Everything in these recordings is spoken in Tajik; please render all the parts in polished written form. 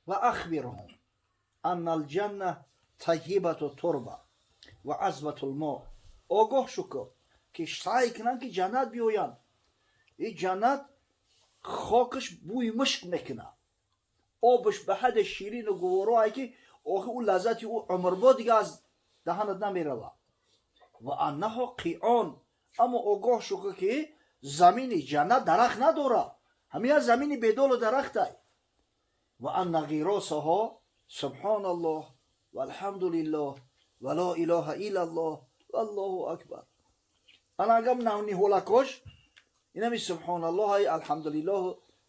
Ва ахбирҳум анна алҷанна таййибату турба ва азбатул мо. Огоҳ шу, ки саъй кунанд, ки ҷаннат биёянд. Ин ҷаннат хокаш бӯи мушк мекунад, обаш ба ҳадде ширину гуворое, ки охи ӯ лаззати ӯ умрбо дига аз даҳанат намерава. Ва аннаҳо қиъон. Аммо огоҳ шу, ки замини ҷаннат дарахт надорад, ҳамин як замини бедолу дарахтай. Ва анна ғиросаҳо субҳоналлоҳ валҳамдулиллоҳ ва ло илоҳа иллаллоҳ валлоҳу акбар. Ана агам ниҳолакош инами субҳоналлоҳ, алҳамдулиллоҳ,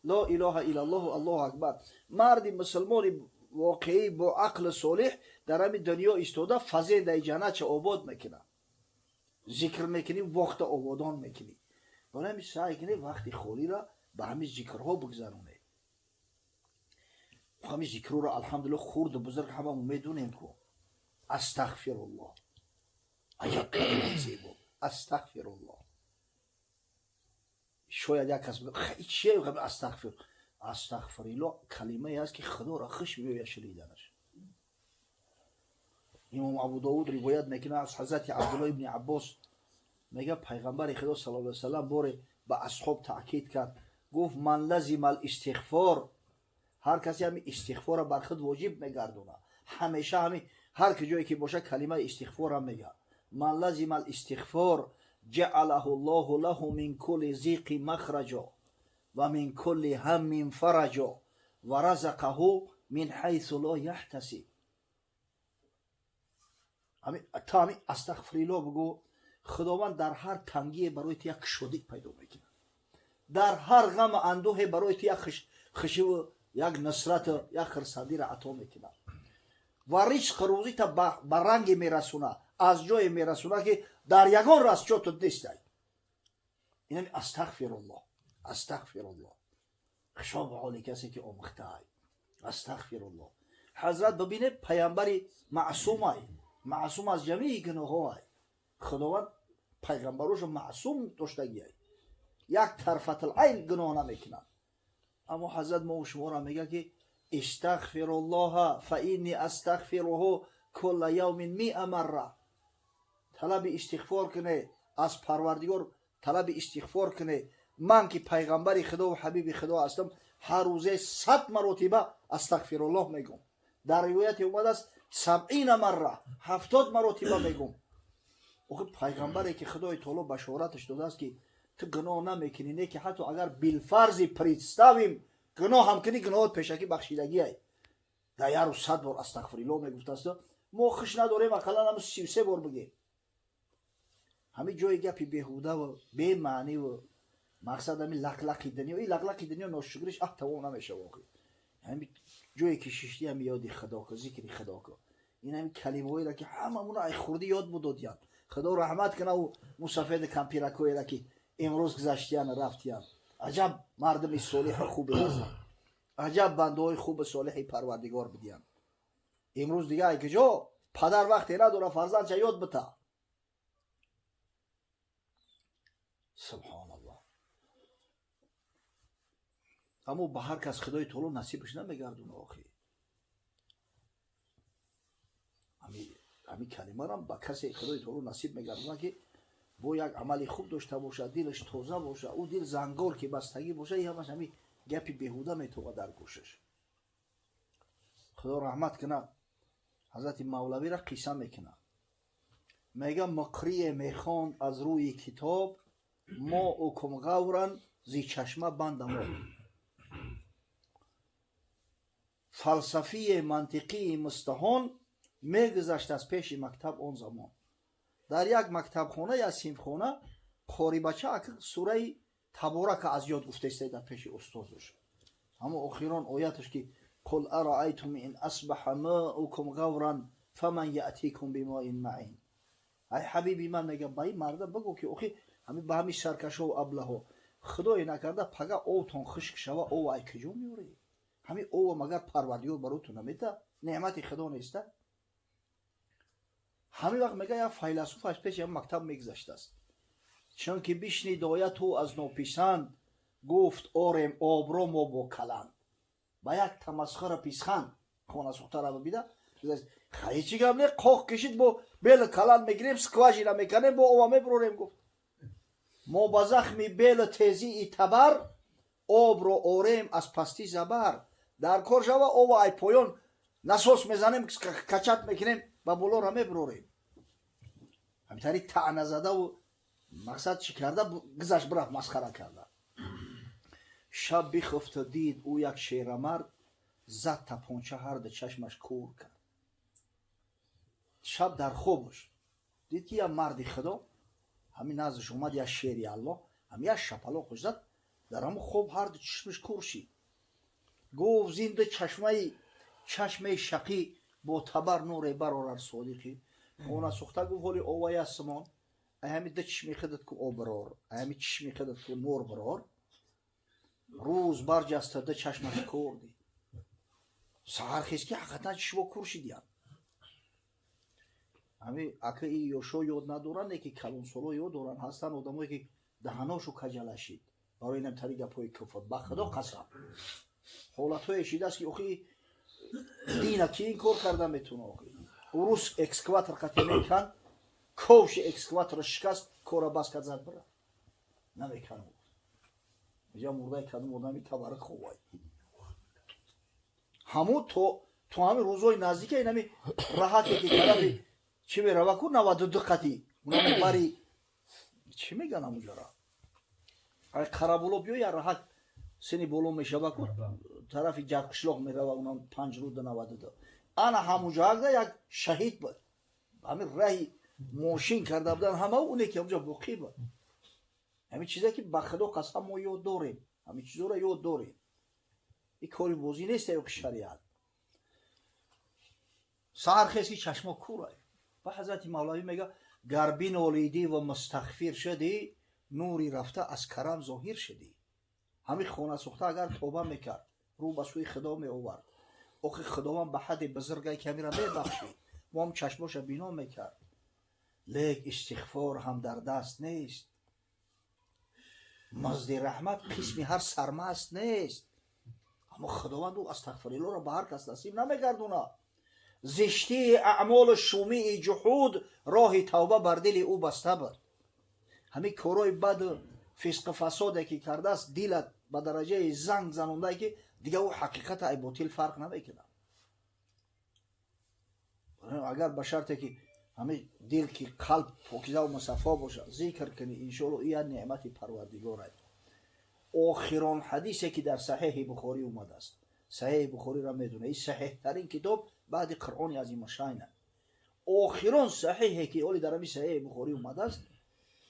ло илоҳа иллаллоҳ, аллоҳу акбар. Марди мусулмони воқеӣ бо ақли солиҳ дар ҳамин дунё истода фазендаи ҷаннатша обод мекунад. Зикр мекунӣ, вақта ободон мекунӣ. Барои ҳамин саъй кунӣ, вақти холиро ба ҳамин зикрҳо бигзаронед. Ҳамин зикрҳоро, алҳамдулиллоҳ, хурду бузург ҳамамо медонем ку. Астағфируллоҳ, як калимаи зебо, астағфируллоҳ. Шояд як кас чие астағфир? Астағфириллоҳ калимае аст, ки Худоро хуш меояд шуниданаш. Имом Абу Довуд ривоят мекунад аз ҳазрати Абдулло ибни Аббос, мега: пайғамбари Худо саллаллоҳу алайҳи васаллам боре ба асҳоб таъкид кард, гуфт: ман лазима истиғфор, ҳар касе ҳамин истиғфорро бар худ воҷиб мегардонад, ҳамеша ҳамин ҳар ки ҷое ки бошад, калимаи истиғфорам мега, ман лазима истиғфор ҷаалаҳу ллоҳу лаҳу мин кулли зиқи махраҷо ва мин кулли ҳаммин фараҷо ва разақаҳу мин ҳайсу ло яҳтасиб. Та ҳамин астағфириллоҳ бигӯ, Худованд дар ҳар тангие барои ту як кушодӣ пайдо мекунад, дар ҳар ғаму андӯҳе барои ту як хушиву як нусрату як хурсандиро ато мекунад ва ризқу рӯзита ба ранге мерасонад, аз ҷое мерасонад, ки дар ягон расчётут нестай. Инами астағфируллоҳ, астағфируллоҳ. Хушо ба ҳоли касе, ки омӯхтаай астағфируллоҳ. Ҳазрат, бибинед, паямбари маъсумай, маъсум аз ҷамии гуноҳҳоай. Худованд пайғамбарошо маъсум доштагиай, як тарфатил-айн гуноҳ намекунад. Аммо ҳазрат мо шуморо мега, ки истағфируллоҳа фа инни астағфируҳу кулла явмин миа марра. Талаби истиғфор куне, аз Парвардигор талаби истиғфор куне. Ман ки пайғамбари Худо ва ҳабиби Худо ҳастам, ҳар рӯзе 100 маротиба астағфируллоҳ мегӯм. Дар ривояте омадааст: сабъина марра, 70 маротиба мегӯм. Охи, пайғамбаре ки Худои Таоло башораташ додааст, ки ту гуноҳ намекунӣ, не ки ҳатто агар билфарзи представим гуноҳ ҳам кунӣ, гуноҳот пешакӣ бахшидагиай, дар як рӯз 100 бор астағфириллоҳ мегуфтааст. Мо хуш надорем, ақаллан ҳамн 33 бор бигем. Ҳамин ҷои гапи беҳудаву бемаъниву мақсад ҳамин лақлақи дунё, ин лақлақи дунё ношукриш аҳ тамом намешава. Охи, ҳамин ҷое ки шишти, ҳами ёди Худо ку, зикри Худо ку. Ин ҳамин калимаҳоеро, ки ҳамамуно ай хурдӣ ёд будодиян. Худо раҳмат кунаву мусафеди кампиракоеро, ки имрӯз гузаштиян, рафтиян. Аҷаб мардуми солиҳу хубе ҳастанд, аҷаб бандаҳои хуби солиҳи Парвардигор бидиян. Имрӯз дига ай куҷо падар вақте надора фарзандча ёд бита. Субҳоналлоҳ. Аммо ба ҳар кас Худои Таоло насибаш намегардона. Охи, ҳамин калимарам ба касе Худои Таоло насиб мегардона, ки бо як амали хуб дошта бошад, дилаш тоза бошад. Ӯ дил зангор ки бастагӣ бошад, и ҳамаш ҳамин гапи беҳуда метоғад дар гӯшаш. Худо раҳмат кунад ҳазрати Мавлавиро. Қисса мекунад, мега: муқрие мехонд аз рӯи китоб, мо укум ғавран зи чашма бандамо. Фалсафие мантиқии мустаҳон мегузашт аз пеши мактаб. Он замон дар як мактабхона, як синфхона қорибача ака сураи Таборака аз ёд гуфтаиста дар пеши устозаш. Ҳамо охирон ояташ, ки қул араайтум ин асбаҳа маукум ғавран фаман яътикум бимоин маин. Ай ҳабиби ман, мега, ба ин марда бигӯ, ки охи, ҳами ба ҳамин саркашову аблаҳо, Худое накарда, пага овтон хушк шава, ов ай куҷо меёред? Ҳамин ова магар Парвардигор баротон намета? Неъмати Худо неста? Ҳамин вақт, мега, як файласуф аз пеши ҳам мактаб мегузаштааст. Чунки бишнид ояту аз нописанд, гуфт: орем обро мо бо каланд. Ба як тамасхара писхан хонасӯхтара бида, ҳечи гап не, қоқ кишид, бо бел калан мегирем, скважина меканем, бо ова мебурорем, гуфт. Мо ба захми белу тезии табар обро орем аз пасти забар. Дар кор шава, ова ай поён насос мезанем, качать мекунем, ба болора мебурорем. Ҳамитари таъна задаву мақсад чӣ карда, гузашт, бирафт, масхара карда. Шаб бихуфта, дид ӯ як шерамард, зад тапонча, ҳарду чашмаш кур кард. Шаб дар хобаш дид, ки як марди худо ҳамин наздаш омад, як шери Аллоҳ, ҳам як шапалоқш зад, дар ҳамун хоб ҳарду чашмаш кур шид. Гуфт: зинда чашмаи чашмаи шақӣ бо табар нуре барорар содиқӣ. Хона сӯхта гуфт: ҳоли овай асмон, ай ҳами ду чишми худат ку об бирор, ай ҳами чишми худат ку нур бирор. Рӯз барҷаста, ду чашмаш кур дид. Саҳархез ки ҳақиқатан чишмо кур шидиян. Ҳами ака и ёшо ёд надоранд, ки калонсоло ёд доранд. Ҳастанд одамое, ки даҳаношу каҷала шид барои инам тари гапҳои куфр. Ба худо қасам, ҳолатҳое шидааст, ки охи, дина ки ин кор карда метавона? Охи, урус экскаватор қати мекан, ковши экскаваторро шикаст, кора бас кард, зад, бира намекан. Иҷа мурдаи кадом одами табарак ховай. Ҳамун то ҳамин рӯзҳои наздика инами раҳате, ки тарафи чӣ мерава ку, 92 қати, унами бари чӣ меган, ҳамуҷара ай Қарабуло биё, я раҳат сини боло мешава ку, тарафи Ҷарқишлоқ мерава, унам панҷ рӯда 92, ана ҳамуҷоакда як шаҳид буд. Ҳамин раҳи мошин карда будан ҳама, уне ки ҳамуҷа боқӣ буд. Ҳамин чизе, ки ба худо қасам, мо ёд дорем, ҳамин чизоро ёд дорем. Ин кори бозӣ нест, ё шариат. Саҳархез ки чашмо курай. Ба ҳазрати Мавлавӣ мега: гар бинолидӣ ва мустағфир шудӣ, нури рафта аз карам зоҳир шудӣ. Ҳамин хона сӯхта агар тоба мекард, рӯ ба сӯи худо меовард, охи Худованд ба ҳадди бузургае, ки ҳамира мебахшид, мо ҳам чашмоша бино мекард. Лек истиғфор ҳам дар даст нест, мазди раҳмат қисми ҳар сармаст нест. Аммо Худованд ӯ астағфириллоҳро ба ҳар кас насиб намегардонад. Зиштии аъмолу шумии ҷуҳуд роҳи тавба бар дили ӯ баста буд. Ҳамин корҳои баду фисқу фасоде, ки кардааст, дилат ба дараҷаи занг занондае, ки дигар ӯ ҳақиқата ай ботил фарқ намекунад. Агар ба шарте, ки ҳамин дил, ки қалб покизаву мусаффо бошад, зикр кунӣ, иншоалло, ин як неъмати Парвардигор. Охирон ҳадисе, ки дар Саҳеҳи Бухорӣ омадааст. Саҳеҳи Бухориро медона, ин саҳеҳтарин китоб баъди Қуръони азимашайна. Охирон саҳеҳе, ки оли дар ҳамин Саҳеҳи Бухорӣ омадааст,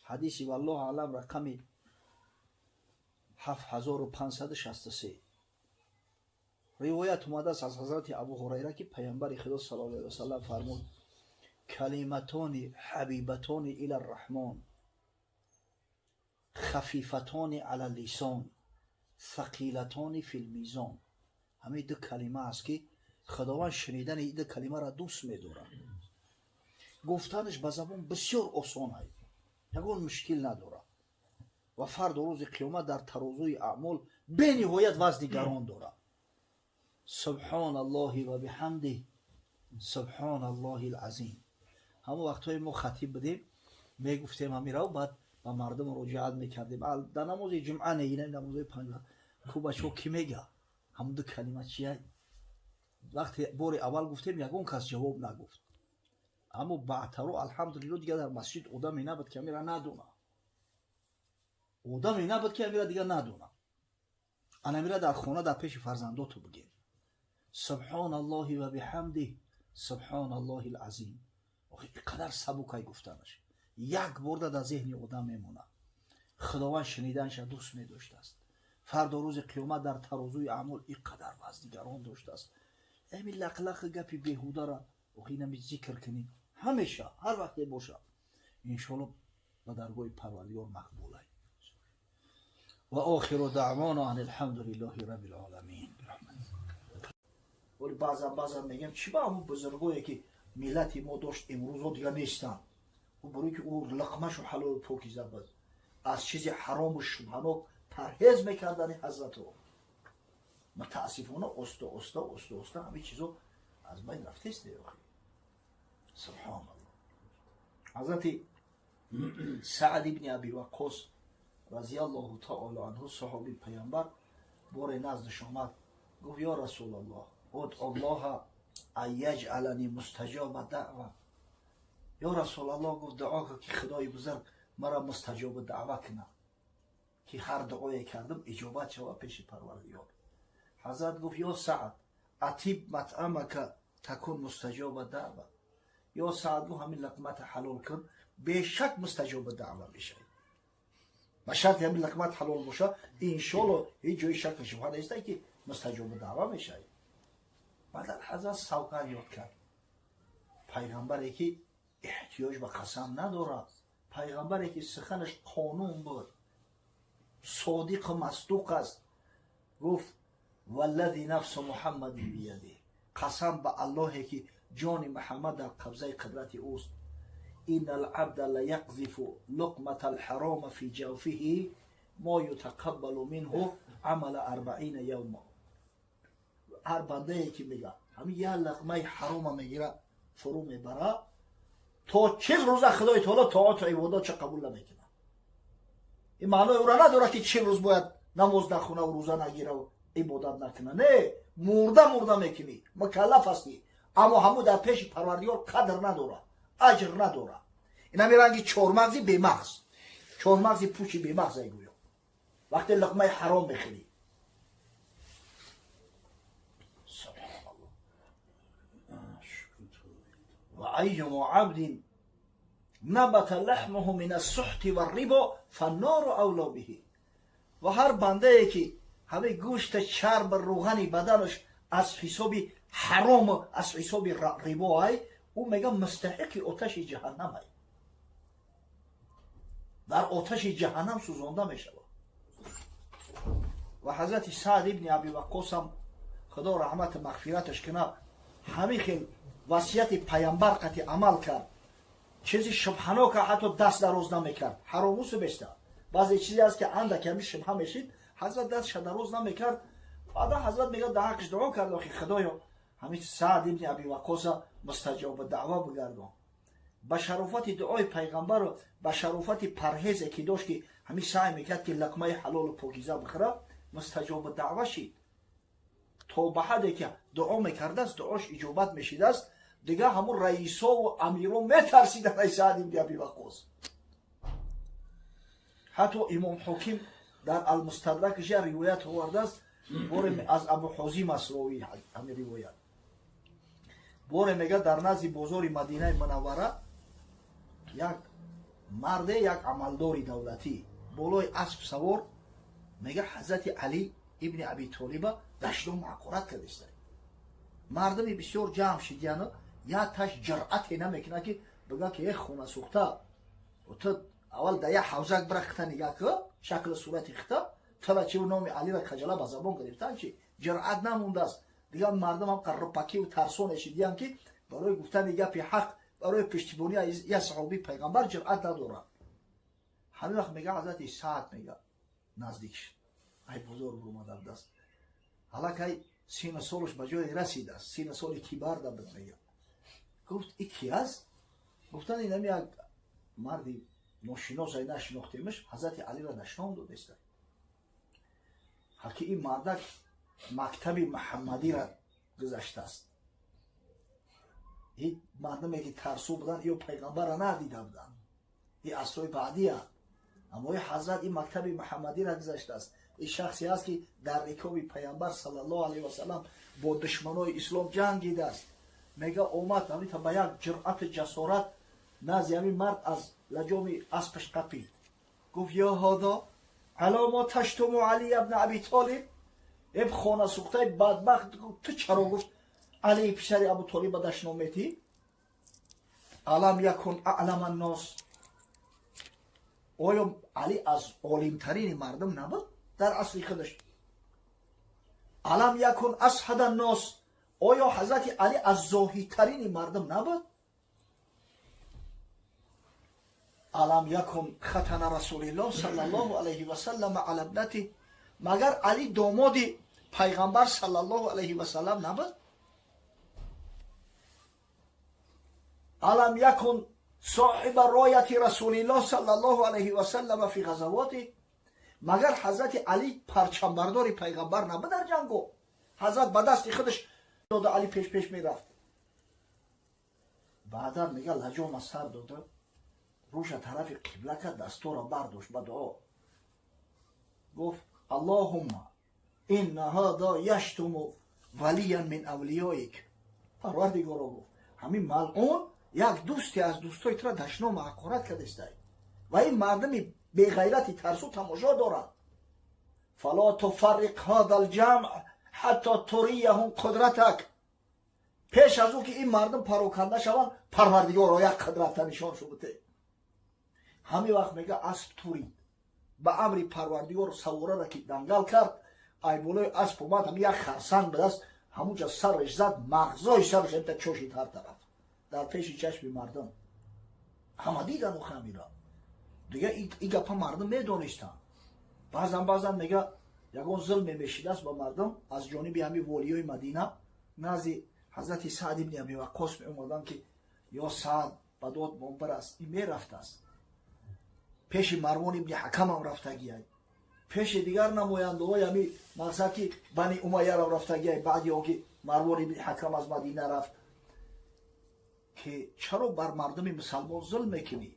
ҳадиси, валлоҳу алам, рақами 7563 ривоят омадааст аз ҳазрати Абу Ҳурайра, ки Паямбари Худо саллаллоҳу алайҳи васалам фармуд: калиматони ҳабибатони ила рраҳмон, хафифатони ала лисон, сақилатони филмизон. Ҳамин ду калима аст, ки Худованд шунидани ин ду калимаро дӯст медорад. Гуфтанаш ба забон бисёр осон ай, ягон мушкил надорад ва фардо рӯзи қиёмат дар тарозуи аъмол бениҳоят вазни гарон дорад. Субҳон Аллоҳи ва биҳамдиҳ, субҳон Аллоҳи лазим. Ҳамон вақтҳое мо хатиб будем, мегуфтем ҳамирав, баъд ба мардум муроҷиат мекардем дар намози ҷумъа, не, ина намозои панҷ ку, бачаҳо, ки мега ҳамон ду калима чия? Вақте бори аввал гуфтем, ягон кас ҷавоб нагуфт. Аммо баъдтаро, алҳамдулилло, дигар дар масҷид одаме набуд, ки амира надона, одаме набуд, ки амира дигар надона. Анамира дар хона, дар пеши фарзандоту бигем: субҳон Аллоҳи ва биҳамдиҳ, субҳон Аллоҳи лазим. Охи, қадар сабукай гуфтанаш, як борда дар зеҳни одам мемонад. Худованд шуниданша дӯст медоштааст. Фардо рӯзи қиёмат дар тарозуи аъмол ин қадар вазни гарон доштааст. Ами лақлақи гапи беҳудара, охи, инами зикр кунӣ ҳамеша, ҳар вақте боша, иншоалло, ба даргоҳи Парвардигор мақбулай. Ва охиру даъвона ан алҳамду лиллоҳи раббил оламин. Вале баъзан баъзан мегӯям, чӣ ба ҳамун бузургое, ки миллати мо дошт, имрӯзо дигар нестанд? Ӯ барои ки ӯ лиқмашу ҳалолу покиза буд, аз чизи ҳарому шубҳанок парҳез мекардани ҳазратро. Мутаассифона, оста оста, оста оста ҳамин чизо аз байн рафтест. Субҳоналлоҳ. Ҳазрати Саъд ибни Аби Ваққос разиаллоҳу таола анҳу, саҳоби Паямбар, боре наздаш омад, гуфт: «Ё Расулаллоҳ, удъуллоҳа ан яҷъалани мустаҷоба даъва». Ё Расулаллоҳ, гуфт, дуо кун, ки Худои бузург мара мустаҷоба даъва кунад, ки ҳар дуое кардам, иҷобат шава пеши Парвардигор. Ҳазрат гуфт: «Ё Саъд, атиб матъамака такун мустаҷоба даъва». Ё Саъд, гуфт, ҳамин луқмата ҳалол кун, бешак мустаҷоба даъва мешавӣ. Ба шарти ҳамин луқмат ҳалол боша, иншолло, ҳеҷ ҷои шаку шубҳа неста, ки мустаҷоба даъва мешавӣ. Баъдан ҳазрат савганд ёд кард. Пайғамбаре, ки эҳтиёҷ ба қасам надорад, пайғамбаре, ки суханаш қонун буд, содиқу масдуқ аст, гуфт: «Валлази нафсу Муҳаммадин биядиҳ», қасам ба Аллоҳе, ки ҷони Муҳаммад дар қабзаи қудрати ӯст, инна алабда ла яқзифу луқмата алҳарома фи ҷавфиҳи мо ютақаббалу минҳу амала 40 явма. Ҳар бандае, ки мега, ҳамин як луқмаи ҳарома мегира, фурӯ мебара, то 40 рӯза Худои таоло тоату ибодатша қабул намекунад. Ин маънои ӯра надорад, ки 40 рӯз бояд намоз нахунаву рӯза нагираву ибодат накуна. Не, мурда мурда мекунӣ, мукаллаф ҳастӣ, аммо ҳамун дар пеши Парвардигор қадр надорад, аҷр надорад. Ин ҳами ранги чормағзи бемағз, чормағзи пучи бемағз ай гӯё, вақте луқмаи ҳаром мехӯрӣ. Субҳаналлоҳ. وأيما عبد نبت لحمه من السحت والربا فالنار أولى به. Ва ҳар бандае, ки ҳамаи гӯшта, чарб, рӯғани баданаш аз ҳисоби ҳарому аз ҳисоби рибо ай, ӯ мега, мустаҳиқи оташи ҷаҳаннам ай, дар оташи ҷаҳаннам сӯзонда мешавад. Ва ҳазрати Саъд ибни Аби Ваққосам, Худо раҳмату мағфираташ кунад, ҳамин хел васияти Паямбар қати амал кард. Чизи шубҳанока ҳатто даст дароз намекард. Ҳаромусу беста, баъзе чизе аст, ки андак ҳами шубҳа мешид, ҳазрат дастша дароз намекард. Баъдан ҳазрат мега, дар ҳаққиш дуо кард: «Охи Худоё, ҳамин Саъд ибни Аби Ваққоса мустаҷоба даъва бигардон». Ба шарофати дуои Пайғамбару ба шарофати парҳезе, ки дошт, ки ҳамин саъй мекард, ки луқмаи ҳалолу покиза бихӯра, мустаҷоба даъва шид, то ба ҳадде ки дуо мекардааст, дуош иҷобат мешидааст. Дигар ҳамун раисову амиро метарсиданд ай Саъд ибни Аби Ваққос. Ҳатто Имом Ҳоким дар Алмустадракш як ривоят овардааст. Боре, аз Абу Ҳозим аст ровии ҳамин ривоят, боре, мега, дар назди бозори Мадинаи Мунаввара як марде, як амалдори давлатӣ, болои асп савор, мега, ҳазрати Алӣ ибни Аби Толиба дашном, ҳақорат кардиста. Мардуми бисёр ҷамъ шидияну як таш ҷуръате намекунад, ки бигӯяд, ки э хонасӯхта, ту аввал дар як ҳавзак бира, хита нигаҳ кӯ, шаклу сурати хита, тара чи номи Алира каҷала ба забон гирифтан чи? Ҷуръат намондааст. Дигар мардум ҳам қаррупакиву тарсоне шидиян, ки барои гуфтани гапи ҳақ, барои пуштибонӣ як саҳобии Пайғамбар ҷуръат надорад. Ҳамин вақт, мега, ҳазрати Саъд, мега, наздик шуд. Ай бозор буромада будааст, ҳалакай сину солаш ба ҷое расидааст, сину соли кибарда буд. Мега, гуфт: «И ки аст?» Гуфтан: «Инами як марди ношинос, ай нашинохтемаш, ҳазрати Алиро дашном додеста». Ҳаки ин мардак мактаби Муҳаммадира гузаштааст. Ҳеҷ мардуме, ки тарсу буданд, ё Пайғамбарра надида буданд, и асрҳои баъдия. Аммо и ҳазрат ин мактаби Муҳаммадира гузаштааст. Ин шахсе аст, ки дар рикоби Пайғамбар саллаллоҳу алайҳи васалам бо душманои ислом ҷангидааст. Мега, омад ҳамита ба як ҷуръату ҷасорат назди ҳамин мард, аз лаҷоми аспаш қапид, гуфт: «Ё ҳодо, ало мо таштуму Алия бна Аби Толиб?» Эб хонасӯхтаи бадбахт, ту чаро, гуфт, Алии писари Абу Толиба дашном метӣ? Алам якун аълама ннос? Оё Али аз олимтарини мардум набуд дар асри худаш? Алам якун азҳада ннос? Оё ҳазрати Али аз зоҳидтарини мардум набуд? Алам якун хатана Расулиллоҳ саллаллоҳу алайҳи васаллама ала ибнати? Магар Али домоди пайғамбар саллаллоҳу алайҳи васаллам набуд? Алам якун соҳиба рояти расулиллоҳ саллаллоҳу алайҳи васаллама фи ғазавоти? Магар ҳазрати Али парчамбардори пайғамбар набуд дар ҷанго? Ҳазрат ба дасти худаш дода, Али пеш-пеш мерафт. Баъдан мега, лаҷома сар дода, рӯша тарафи қибла кард, дастора бардошт ба дуо, гуфт: «Аллоҳумма инна ҳада яштуму валиян мин авлиёик». Парвардигоро, гуфт, ҳамин малъун як дӯсте аз дӯстои тура дашному ҳақорат кардестай ва ин мардуми беғайрати тарсу тамошо дорад. Фало туфарриқ ҳада лҷамъ ҳатто турияҳум қудратак. Пеш аз ӯ ки ин мардум пароканда шаванд, Парвардигоро, як қудрата нишон шубуте. Ҳамин вақт, мега, асп турид. Ба амри Парвардигор саворара ки дангал кард, айболои асп омад, ҳами як харсанг ба даст, ҳамунҷа сараш зад, мағзои сараш ҳамта чошид ҳар тараф, дар пеши чашми мардум. Ҳама дидан охамира. Дига и гапа мардум медонистанд. Баъзан баъзан, мега, ягон зулме мешидааст ба мардум аз ҷониби ҳамин волиёи Мадина, назди ҳазрати Саъд ибни Аби Ваққос меомаданд, ки ё Саъд, ба дод монбар аст. Ин мерафтааст пеши Марвон ибни Ҳакамам рафтагиай, пеши дигар намояндаҳои ҳами мақсад ки Бани Умайярам рафтагиай. Баъди он ки Марвон ибни Ҳакам аз Мадина рафт, ки чаро бар мардуми мусалмон зулм мекунӣ?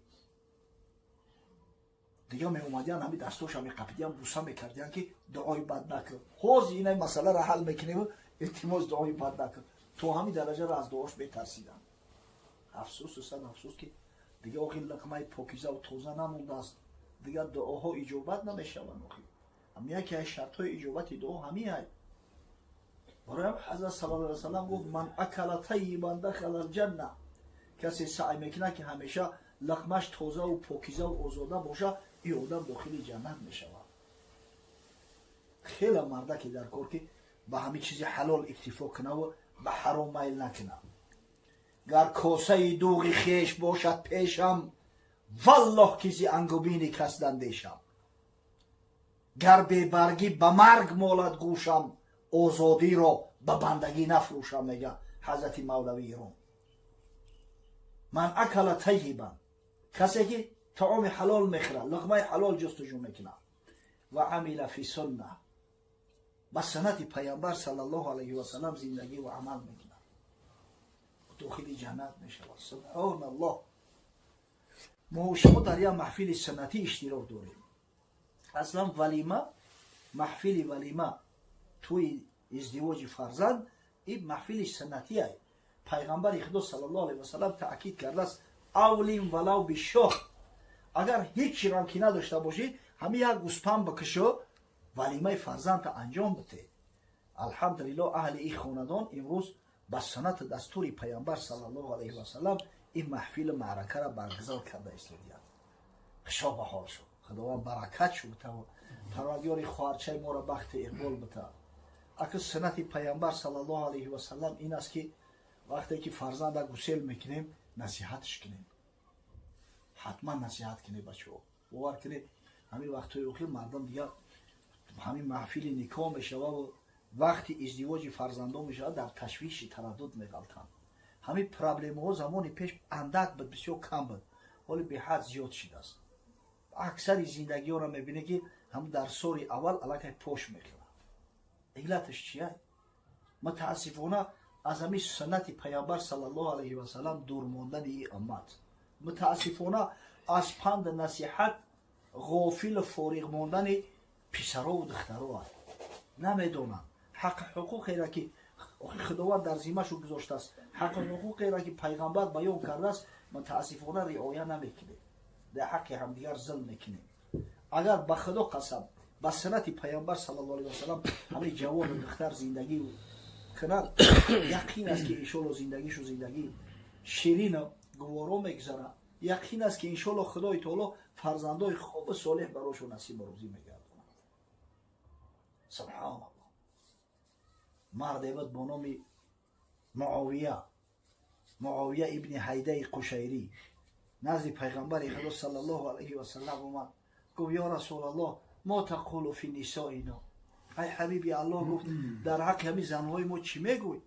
Дига меомадиян, ҳами дастоша меқапидиян, буса мекардиян, ки дуои бад накун, ҳозир инай масъаларо ҳал мекунем, илтимос, дуои бад накун. То ҳамин дараҷаро аз дуош метарсиданд. Афсӯсу сад афсӯс, ки дига охи лиқмаи покизаву тоза намондааст, дигар дуоҳо иҷобат намешаванд. Охи ҳам яке аз шартҳои иҷобати дуо ҳамин ай. Барои ҳазрат саллаллоҳу алайҳи васаллам гуфт: «Ман акала тайибан дахала алҷанна». Касе саъй мекунад, ки ҳамеша лиқмаш тозаву покизаву озода боша, ин одам дохили ҷаннат мешавад. Хеле мардаке дар кор, ки ба ҳамин чизи ҳалол иктифо кунаву ба ҳаром майл накунад. Гар косаи дуғи хеш бошад пешам, валлоҳ, ки зи ангубини кас дандешам. Гар бебаргӣ ба марг молад гӯшам, озодиро ба бандагӣ нафрӯшам, мега ҳазрати Мавлавии Рум. Ман акала тайибан, касе ки таоми ҳалол мехӯрад, луқмаи ҳалол ҷустуҷӯ мекунад, ва амила фи сунна, ба суннати пайғамбар саллаллоҳу алайҳи васалам зиндагӣ ва амал мекунад, дохили ҷаннат мешавад. Субҳоналлоҳ! Мо шумо дар як маҳфили суннатӣ иштирок дорем. Аслан валима, маҳфили валима, тӯи издивоҷи фарзанд, ин маҳфили суннатие. Пайғамбари Худо саллаллоҳу алайҳи васалам таъкид кардааст: «Авлим валав бишоҳ». Агар ҳеҷ чирам ки надошта бошӣ, ҳамин як гӯспанд бикушо, валимаи фарзандта анҷом бите. Алҳамдулиллоҳ, аҳли ин хонадон имрӯз ба суннати дастури пайғамбар саллаллоҳу алайҳи васалам ин маҳфилу маъракаро баргузор карда истодиянд. Хушо ба ҳол шуд, Худованд баракат шу бита, Парвардигори хоҳарчаи моро бахти иқбол бита. Ака, суннати пайғамбар саллаллоҳу алайҳи васалам ин аст, ки вақте ки фарзанда гусел мекунем, насиҳатш кунем, ҳатман насиҳат кунем. Бачаҳо, бовар кунед, ҳамин вақтҳои охир мардум дигар ҳамин маҳфили никоҳ мешававу вақти издивоҷи фарзандон мешавад, дар ташвиши тараддуд меғалтанд. Ҳамин проблемаҳо замони пеш андак буд, бисёр кам буд, ҳоли беҳад зиёд шидааст. Аксари зиндагиҳоро мебинед, ки ҳам дар соли аввал аллакай пош мехӯрад. Иллаташ чия? Мутаассифона, аз ҳамин суннати пайғамбар саллаллоҳу алайҳи васалам дур мондани ин уммат, мутаассифона, аз панду насиҳат ғофилу фориғ мондани писарову духтаро. Намедонанд ҳаққи ҳуқуқеро, ки Худованд дар зиммашу гузоштааст, ҳаққи ҳуқуқеро, ки пайғамбар баён кардааст, мутаассифона, риоя намекунем, дар ҳаққи ҳамдигар зулм мекунем. Агар, ба Худо қасам, ба суннати пайғамбар саллаллоҳу алайҳи васалам ҳамаи ҷавону духтар зиндагӣ кунад, яқин аст, ки иншоалло зиндагишу зиндагӣ ширину гуворо мегузарад. Яқин аст, ки иншоалло Худои таоло фарзандои хубу солеҳ барошон насибу рӯзӣ мегардонад. Субҳоналлоҳ! Марде буд бо номи Муовия, Муовия ибни Ҳайдаи Қушайрӣ. Назди пайғамбари Худо саллаллоҳу алайҳи васалам омад, гуфт: «Ё Расулаллоҳ, мо тақулу фи нисоино?» Ай ҳабиби Аллоҳ, гуфт, дар ҳаққи ҳамин занҳои мо чӣ мегӯй?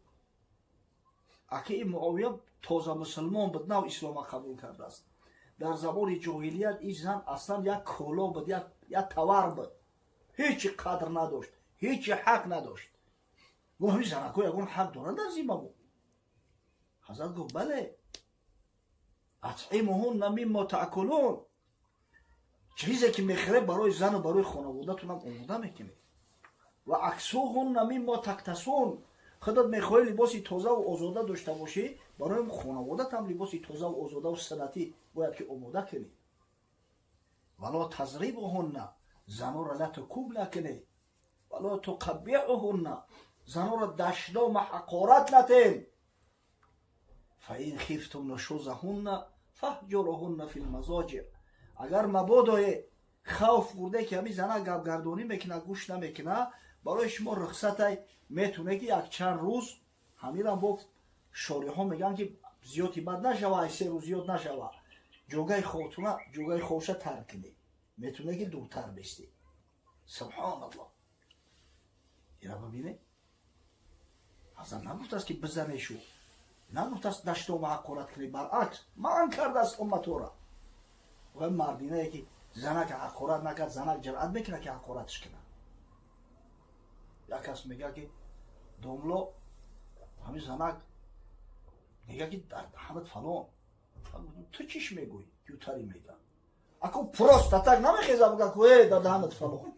Аки ин Муовия тоза мусулмон буд, нав ислома қабул кардааст. Дар замони ҷоҳилият ин зан аслан як коло буд, як товар буд, ҳечи қадр надошт, ҳечи ҳақ надошт. Гуфт, ҳамин занакҳо ягон ҳақ доранд дар зимма мо? Ҳазрат гуфт, бале, أطعموهن مما تأكلون, чизе ки мехӯре, барои зану барои хонаводатунам омода мекунед. واكسوهن مما تكتسون, худат мехоҳӣ либоси тозаву озода дошта бошӣ, барои хонаводатам либоси тозаву озодаву санатӣ бояд ки омода кунӣ. ولا تضربوهن, занора лату куб накунед. ولا تقبحوهن, занора дашнома ҳақорат натен. فإن خفتم نشوزهن فاهجروهن في المضاجع, агар мабодое хавф бурде, ки ҳамин зана гапгардонӣ мекуна, гӯш намекуна, барои шумо рухсатай, метоне ки якчанд рӯз. Ҳамирам бо шориҳо мегӯянд, ки зиёди бад нашава, ай 3 рӯз зиёд нашава, ҷогаи хобтуна, ҷогаи хобша тарк кунӣ, метоне ки дуртар бистӣ. Субҳоналлоҳ, ира бибине, ҳазрат нагуфтааст, ки бизанешу, нагуфтааст даштома ҳақорат кунӣ, баръакс манъ кардааст умматора. Ва мардинае ки занак ҳақорат накард, занак ҷуръат мекунад, ки ҳақоратш кунад. Як кас мега, ки домло, ҳамин занак мега, ки дар даҳанат фалон. Ту чиш мегӯй? Ютари мега, ако просто так намехеза, буга ку, э, дар даҳанат фалон.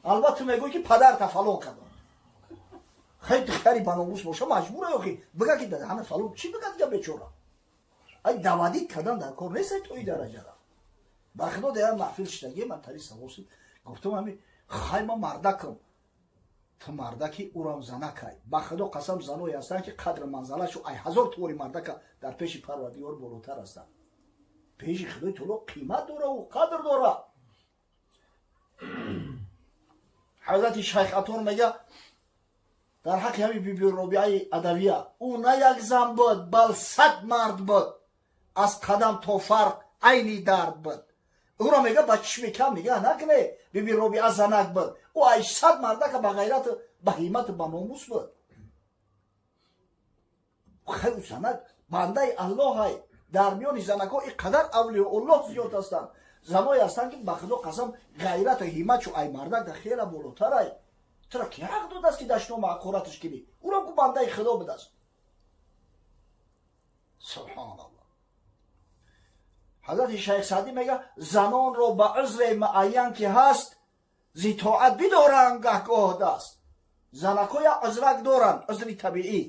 Албатта мегӯй, ки падарта фалон кардам. Хеле духтари баномус боша, маҷбура охи бига, ки дар даҳанат фалон. Чӣ бига дига бечора? Ай давадид кардан дар кор нест то и дараҷара. Ба худо, дар маҳфил шидаги ман тари савоси гуфтам, ҳами хай, ма мардакам, ту мардаки, урам занакай. Ба худо қасам, заное ҳастанд, ки қадру манзалашу ай ҳазор твори мардака дар пеши Парвардигор болотар ҳастанд. Пеши Худои Таоло қимат дораву қадр дора. Ҳазрати Шайх Атор мега дар ҳаққи ҳами Биби Робиаи Адавия: ӯ на як зан буд, бал 100 мард буд, аз қадам то фарқ айни дард буд. Ӯро мега, ба чишми кам нигаҳ накуне, Биби Робиа занак буд, ӯ ай 100 мардака ба ғайрату, ба ҳимату, ба номус буд. Хай, занак бандаи Аллоҳай. Дар миёни занакҳо ин қадар авлиёуллоҳ зиёд ҳастанд, заное ҳастанд, ки ба худо қасам, ғайрату ҳиматшу ай мардак дар хела болотарай. Тура ки ҳақ додааст, ки дашнома ҳақораташ кунӣ? Ӯро ку бандаи Худо будааст. Субҳоналлоҳ. Ҳазрати Шайх Саъдӣ мега: занонро ба узре муайян, ки ҳаст, зи тоат бидоранд гаҳгоҳ даст. Занакҳо як узрак доранд, узри табиӣ.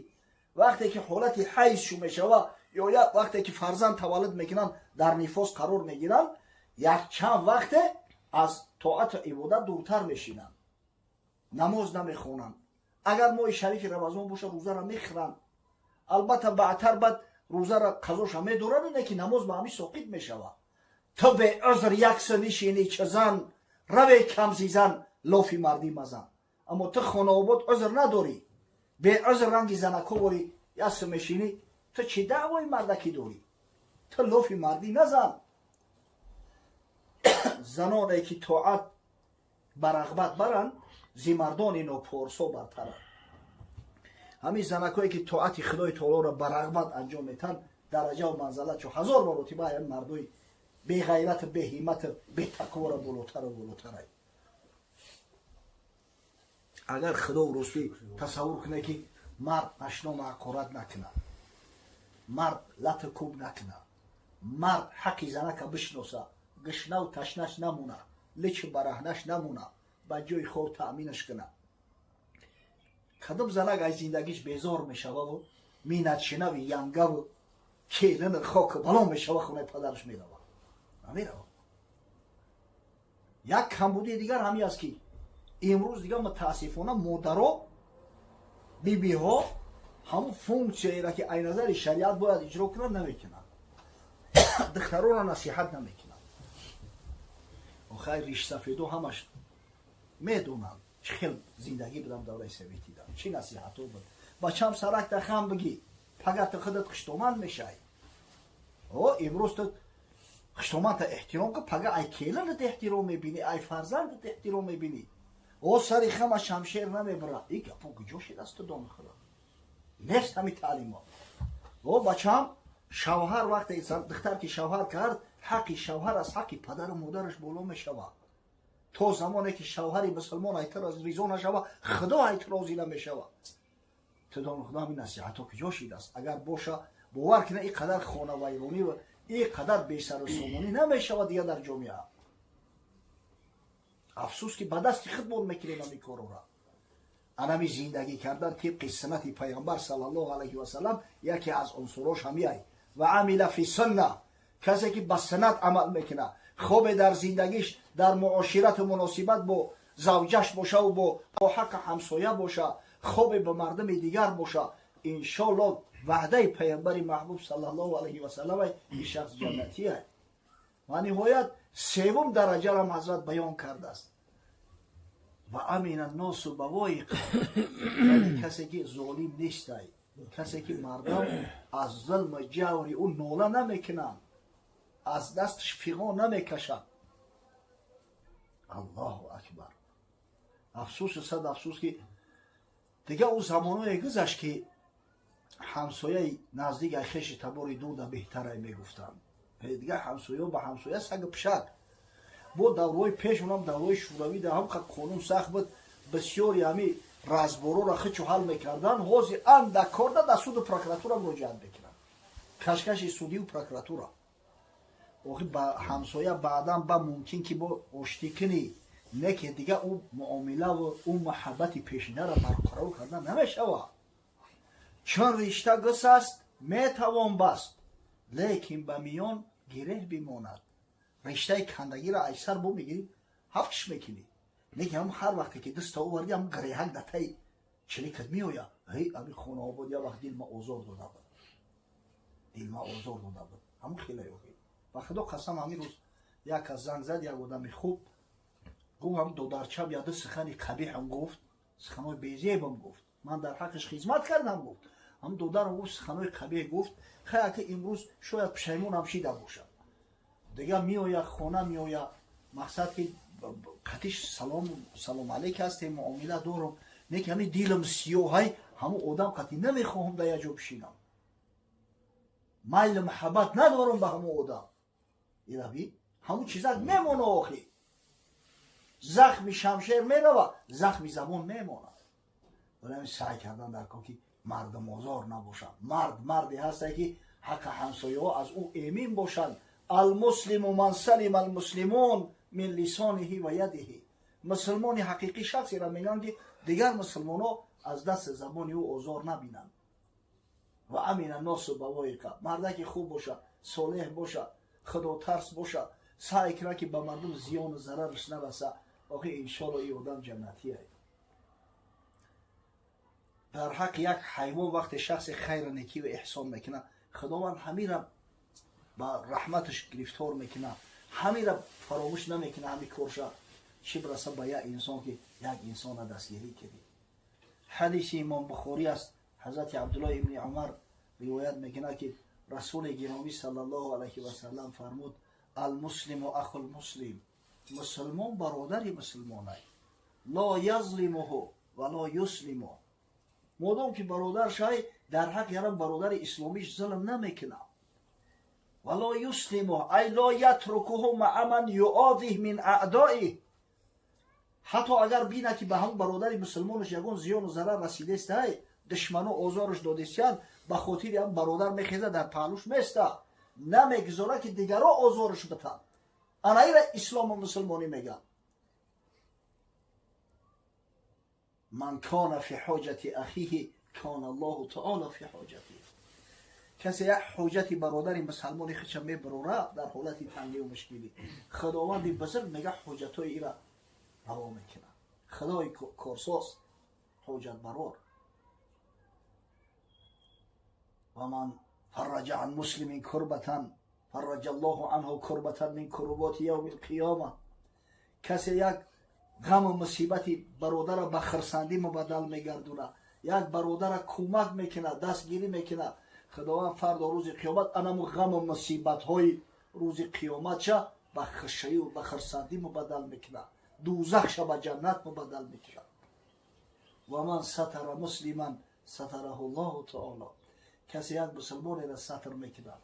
Вақте ки ҳолати ҳайзшу мешава ё вақте ки фарзанд таваллуд мекунанд, дар нифос қарор мегиранд, якчанд вақте аз тоату ибодат дуртар мешинанд, намоз намехонанд. Агар моҳи шарифи Рамазон боша, рӯзара мехӯранд. Албатта, баъдтар баъд рӯзара қазоша медоранд, ине ки намоз ба ҳамин соқит мешавад. Ту беузр якса нишини, чӣ зан раве камзизан, лофи мардӣ мазан. Аммо ту хонаобод узр надорӣ, беузр ранги занакҳо ворӣ якса мешинӣ, ту чӣ даъвои мардакӣ дорӣ? Ту лофи мардӣ назан. Заноне ки тоат ба рағбат баранд, зи мардони нопорсо бартаранд. Ҳамин занакҳое ки тоати Худои Таолоро ба рағбат анҷом метаҳанд, дараҷаву манзалатшо ҳазор маротиба ҳамин мардои беғайрату, беҳимату, бетақвора болотару болотарай. Агар Худо ростӣ тасаввур кунед, ки мард дашнома ҳақорат накунад, мард лату куб накунад, мард ҳаққи занака бишноса, гушнаву ташнаш намона, личу бараҳнаш намона, ба ҷои хоб таъминаш кунад, кадом занак аз зиндагиш безор мешававу минатшинави янгаву келину хоку бало мешава, хонаи падараш мерава? Намерава. Як камбудии дигар ҳамин аст, ки имрӯз дигар мутаассифона модаро, бибиҳо ҳамун функсияеро, ки ай назари шариат бояд иҷро кунанд, намекунанд, духтаронро насиҳат намекунанд. Охай, ришсафедо ҳамаш медонанд, чӣ хел зиндагӣ будам давраи советида, чӣ насиҳатҳо буд. Бачам, саракта хам бигӣ, пага ту худат хуштоманд мешай. О, имрӯз ту хуштомандта эҳтиром ку, пага ай келинат эҳтиром мебинӣ, ай фарзандат эҳтиром мебинӣ. О сари хама шамшер намебара. И гапо куҷо шидаст, дони худо? Нест ҳами таълимо. О бачам, шавҳар вақте духтар ки шавҳар кард, ҳаққи шавҳар аз ҳаққи падару модараш боло мешавад. То замоне ки шавҳари мусулмон айтар аз ризо нашава, худо айт розӣ намешавад. Ту дони худо, ҳамин насиҳатҳо куҷо шидаст? Агар боша, бовар кина, ин қадар хонавайронӣ ва ин қадар бесару сомонӣ намешавад дигар дар ҷомеа. Афсӯс, ки ба дасти худ бод мекунем ҳамин корора. Анами зиндагӣ кардан тибқи суннати Пайғамбар саллаллоҳу алайҳи васалам яке аз унсурош ҳамияй. Ва амила фи сунна, касе ки ба суннат амал мекунад, хобе дар зиндагиш, дар муоширату муносибат бо завҷаш бошаву бо ҳаққи ҳамсоя боша, хобе ба мардуми дигар боша, иншоалло, ваъдаи Пайғамбари маҳбуб саллаллоҳу алайҳи васалам, ин шахс ҷаннатия. Ва ниҳоят, севум дараҷарам ҳазрат баён кардааст: ва амина носу бавоиқа, яъне касе ки золим нестай, касе ки мардум аз зулму ҷаври ӯ нола намекунанд, аз дасташ фиғон намекашанд. Аллоҳу акбар! Афсӯсу сад афсӯс, ки дигар ӯ замоное гузашт, ки ҳамсояи наздик ай хеши табори дурда беҳтарай мегуфтанд. Дигар ҳамсояо ба ҳамсоя сагу пишак. Бо давраҳои пеш, унам давраҳои Шӯравӣ, да ҳам қонун сахт буд, бисёри ҳами разборора хичу ҳал мекарданд. Ҳозир андак корда дар суду прокуратура муроҷиат мекунанд, кашкаши судию прокуратура. Охи, ба ҳамсоя баъдан ба мумкин ки бо оштӣ кунӣ, не ки дигар ӯ муомилаву ӯ муҳаббати пешинаро барқарор кардан намешавад. Чун ришта гусаст, метавон баст, лекин ба миён гиреҳ бимонад. Риштаи кандагиро айсар бо мегирӣ, ҳафтш мекунӣ, лекин ҳам ҳар вақте ки даста овардӣ, ҳам гиреҳак дар таи чиликат меояд. Ҳей, ами хонаобод як вақт дилма озор дода буд, дилма озор дода буд. Ҳамун хеле охи, ба худо қасам, ҳамин рӯз як кас занг зад, як одами хуб гуфт: ҳам додарчам яду сухани қабиҳам гуфт, суханои безебам гуфт, ман дар ҳаққаш хизмат кардам, гуфт. Ҳам додарам гуфт, суханои қабиҳ гуфт. Хай, ки имрӯз шояд пушаймонам шида бошад. Дигар меояд, хона меояд, мақсад ки қатиш салом, салом алейк ҳастем, муомила дорам, не ки ҳамин дилам сиёҳай, ҳамун одам қатӣ намехоҳам дар як ҷо бишинам, майлу муҳаббат надорам ба ҳамун одам. Ираби ҳамун чизак мемона. Охи, захми шамшер мерава, захми забон мемонад. Вале саъй кардан дар кор, ки мардумозор набошанд. Мард марде ҳасте, ки ҳаққи ҳамсояҳо аз ӯ эмин бошанд. Алмуслиму ман салима алмуслимун мин лисониҳи ва ядиҳи. Мусулмони ҳақиқӣ шахсеро мегӯянд, ки дигар мусулмонҳо аз дасти забони ӯ озор набинанд. Ва амина носу бавоиқа. Мардаки хуб боша, солеҳ боша, худотарс боша, саъй кунад, ки ба мардум зиёну зарараш нараса, охи, иншолло, ин одам ҷаннатия. Дар ҳаққи як ҳайвон вақте шахсе хайра, некиву эҳсон мекунад, Худованд ҳамира ба раҳматаш гирифтор мекунад, ҳамира фаромӯш намекунад ҳами корша. Чӣ бираса ба як инсон, ки як инсона дастгирӣ кардӣ. Ҳадиси Имом Бухорӣ аст. Ҳазрати Абдуллоҳ ибни Умар ривоят мекунад, ки Расули гиромӣ саллаллоҳу алайҳи васалам фармуд: алмуслиму ахулмуслим, мусулмон бародари мусулмонай, ло язлимуҳу ва ло юслиму. Модом ки бародар шай, дар ҳаққи ҳарам бародари исломиш зулм намекунад. Ва ло юслиму, ай ло ятрукуҳу маа ман юодих мин аъдоих. Ҳатто агар бинад, ки ба ҳамон бародари мусулмонаш ягон зиёну зарар расидестай, душмано озораш додистиянд, ба хотири ҳам бародар мехеза, дар паҳлӯш места, намегузорад, ки дигаро озораш битанд. Ана ира ислому мусулмонӣ мегӯянд. Ман кана фи ҳоҷати ахиҳи кана Аллоҳу таоло фи ҳоҷатиҳ. Касе як ҳоҷати бародари мусалмони худша мебарора дар ҳолати тангию мушкилӣ, Худованди бузург, мега, ҳоҷатҳои ира раво мекунад. Худои корсоз, ҳоҷатбарор. Ва ман фарраҷа ан муслимин курбатан фарраҷа Аллоҳу анҳу курбатан мин куруботи явми лқиёма. Касе як ғаму мусибати бародара ба хирсандӣ мубаддал мегардонад, як бародара кӯмак мекунад, дастгирӣ мекунад, Худованд фардо рӯзи қиёмат анаму ғаму мусибатҳои рӯзи қиёматша ба хушаю ба хирсандӣ мубаддал мекунад. Дӯзахша ба ҷаннат мубаддал мекунад. Ва ман сатара муслиман сатараҳу Ллоҳу таоло. Касе як мусулмонеро сатр мекунад,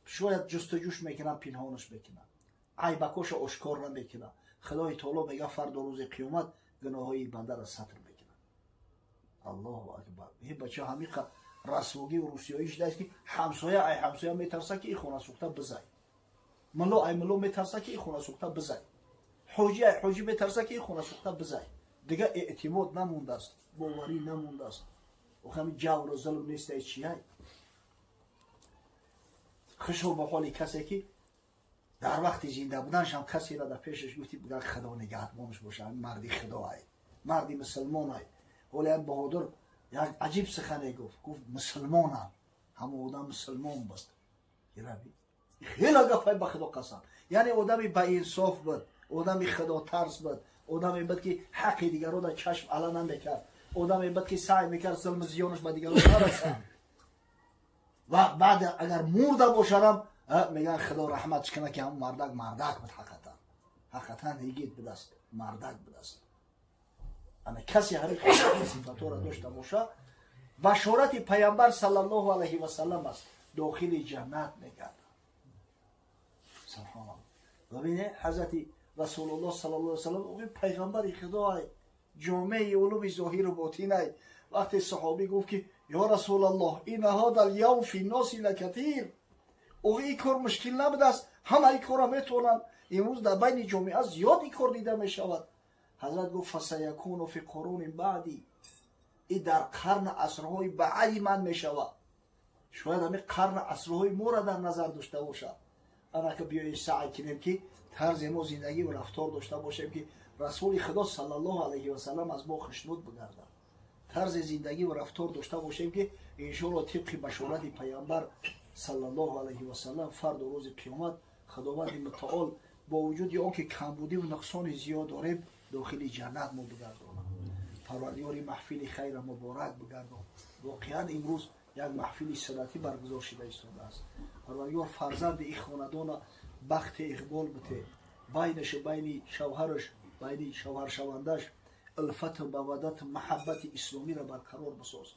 шояд ҷустуҷӯш мекунад, пинҳонаш мекунад, айбакоша ошкор намекунад, Худои таоло мега, фардо рӯзи қиёмат гуноҳҳои бандаро сатр мекунад. Аллоҳу акбар! Ин бача ҳамиқа расвогиву русиёӣ шудааст, ки ҳамсоя ай ҳамсоя метарса, ки ин хонасӯхта бизай, мулло ай мулло метарса, ки ин хонасӯхта бизай, ҳоҷӣ ай ҳоҷӣ метарса, ки ин хонасӯхта бизай. Дига эътимод намондааст, боварӣ намондааст. Охами ҷавру зулм нестай, чияй? Хушо ба ҳоли касе, ки дар вақти зинда буданашам касеро дар пешаш гуфти, бугар Худо нигаҳбонаш боша, марди худоай, марди мусулмонай. Ҳоле як баҳодур як аҷиб сухане гуфт, гуфт: «Мусулмонам, ҳама одам мусулмон буд». Хеле гапай, ба Худо қасам. Яъне одами баинсоф буд, одами худотарс буд, одаме буд, ки ҳаққи дигаро дар чашм ала намекард, одаме буд, ки саъй мекард, зулму зиёнаш ба дигаро нарасад. Ва баъд агар мурда бошадам, мегӯян, Худо раҳматш кунад, ки ҳамн мардак мардак буд, ҳақиқатан, ҳақиқатан йигит будаст, мардак будаст. Ана касе ҳамин сифатҳоро дошта боша, башорати Паямбар саллаллоҳу алайҳи васалам аст, дохили ҷаннат мегардад. Субҳоналлоҳ! Бибине, ҳазрати Расулуллоҳ саллаллоҳу алайҳи васалам, пайғамбари Худоай, ҷомеи улуми зоҳиру ботинай, вақте саҳобӣ гуфт, ки: «Ё Расулаллоҳ, инна ҳода лявм фи носи лакатир», оғо, ин кор мушкил набудааст, ҳама ин корро метавонанд, имрӯз дар байни ҷомеа зиёд ин кор дида мешавад. Ҳазрат гуфт: «Фасаякуну фи қуруни баъди», и дар қарна асрҳои баъди ман мешавад. Шояд ҳамин қарна асрҳои моро дар назар дошта бошад. Анака биёед, саъй кунем, ки тарзи мо зиндагӣ ва рафтор дошта бошем, ки Расули Худо саллаллоҳу алайҳи васалам аз мо хушнуд бигардад. Тарзи зиндагӣ ва рафтор дошта бошем, ки иншоалло тибқи башорати Паямбар саллаллоҳу алайҳи васалам фардо рӯзи қиёмат Худованди Мутаол бо вуҷуди он ки камбудиву нуқсони зиёд дорем, дохили ҷаннат мо бигардонад. Парвардигори, маҳфили хайра муборак бигардон. Воқеан, имрӯз як маҳфили суннатӣ баргузор шида истодааст. Парвардигор, фарзанди ин хонадона бахти иқбол бите, байнашу байни шавҳараш, байни шавҳаршавандаш улфату маваддату маҳаббати исломиро барқарор бисоз.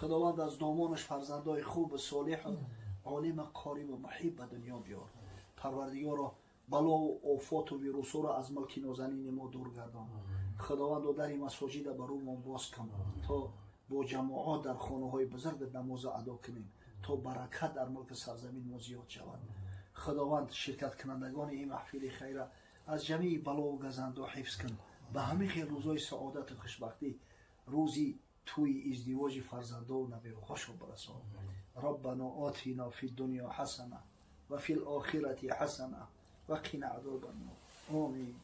Худованд, аз домонаш фарзандои хубу солеҳу олима, қориву муҳиб ба дунё биёр. Парвардигоро, балову офоту вирусҳоро аз мулки нозанини мо дур гардон. Худовандо, дари масоҷида ба рӯмон боз кун, то бо ҷамоат дар хонаҳои бузург намоза адо кунем, то баракат дар мулки сарзамин мо зиёд шавад. Худованд, ширкаткунандагони ин маҳфили хайра аз ҷамии балову газандо ҳифз кун. Ба ҳамин хел рӯзҳои саодату хушбахтӣ, рӯзи тӯи издивоҷи фарзандову набираҳошо бирасон. Раббано отина фи дунё ҳасана ва фи лохирати ҳасана ва қина азоба ннор. Омин.